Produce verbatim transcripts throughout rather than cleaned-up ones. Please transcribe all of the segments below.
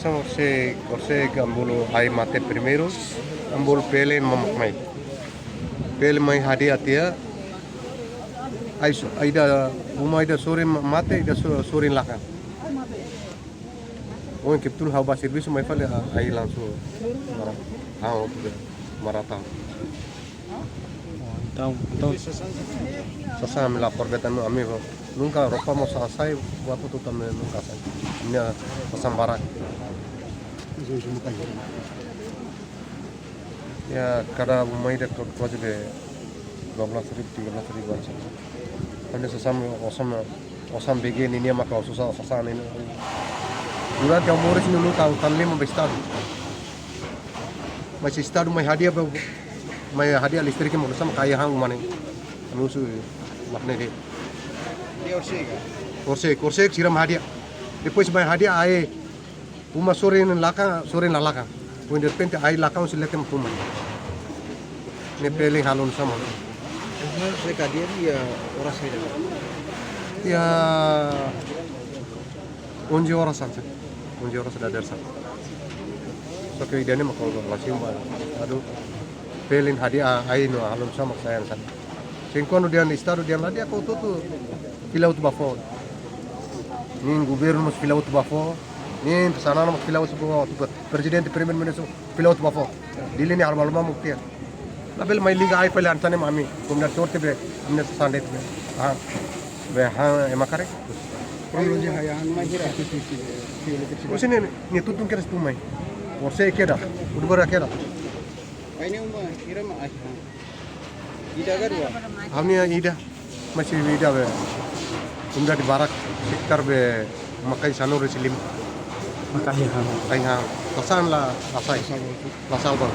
Horisehik, horisehik ami bolu ai mate primeiru, ami bolu P L N mak mai. P L N mai hadi'a tiha, ai so, ai ida, uma ida sorin ma-, mate, ida so-, sorin lakan. Ohin kebetulan ha'u bá servisu mai fali, a-, ai langsung mara, ha'u tu mara tau. Oh, entaun, entaun. Sasán ami la forbetan no ami nunka roupa mós hasai, buat hotu-hotu ami nunka hasai. Nia sasán barak. Ya, kada uma ida kuaze be dua belas ribu, tiga belas ribu an. Ami sasán osan, osan B G nian nia maka susar sasán nian. Durante ha'u moris ne'e luta ha'u tan lima ba estadu. Mas estadu mai hadi'a ba, mai hadi'a listrik mak osan kayak hang mane. Ami husu mak ne'e de'it. Horisehik, horisehik sira mai hadi'a. Depois mai hadi'a ai uma sorin lakan, sorin la lakan. Ohin derrepente ai lakan husi leten mak tun mai. Ne'e P L N halo oinsá mak. Horisehik hadi'a iha oras saida? Ya, onze horas hanesan. Onze horas dadeer hanesan. Só que ida-ne'e mak ha'u la simu ba. Aduh, P L N hadi'a ai no halo oinsá mak sai hanesan. Se kuandu dehan estadu dehan la di'ak, hotu-hotu fila hotu ba fó. Nia governu mós fila hotu ba fó. Nia sana mós fila hotu ba fó. Prezidente, primeiru-ministru fila hotu ba fó. Dili ne'e halo malu mamuk tiha. Labele mai liga ai fali hanesan ne'e mak ami. Komunidade sorte be, ami ne'e sasán de'it be. Ah. Be han ema karik. Kronolojia haya han mai hira. Husi ne'e, ne'e tutun kedas tun mai. Horisehik kedas, Utubarak kedas. Ai ne'e uma hira mak ai han? Ida ka rua? Ha'u-nia ida. Masih ida be. Komunidade barak, sekitar be uma kai sanulu resin lima. Mak ai han. Ai han. Sasán la hasai. La salva.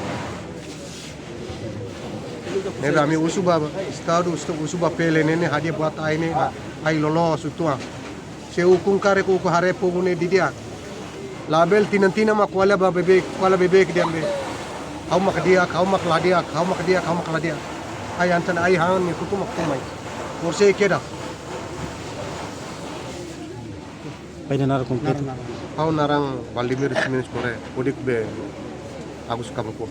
Ne'ebé ami husu ba estadu, husu, husu ba P L N ne'e hadi'a buat ai ne'e, a-, ai loloos uitoan. Se ukun karik, ukun haree fogu ne'e didi'ak. Labele tinan-tinan mak ko'alia ba beibeik, ko'alia beibeik dehan be. Ha'u mak di'ak, ha'u mak la di'ak, ha'u mak di'ak, ha'u mak la di'ak. Ai hanesan ai han ne'e tuku mak tun mai. Horisehik kedas. Pai-nia naran kompletu. Ha'u naran Valdemiro Ximenes Correia, hodi be Agus Kabakoa.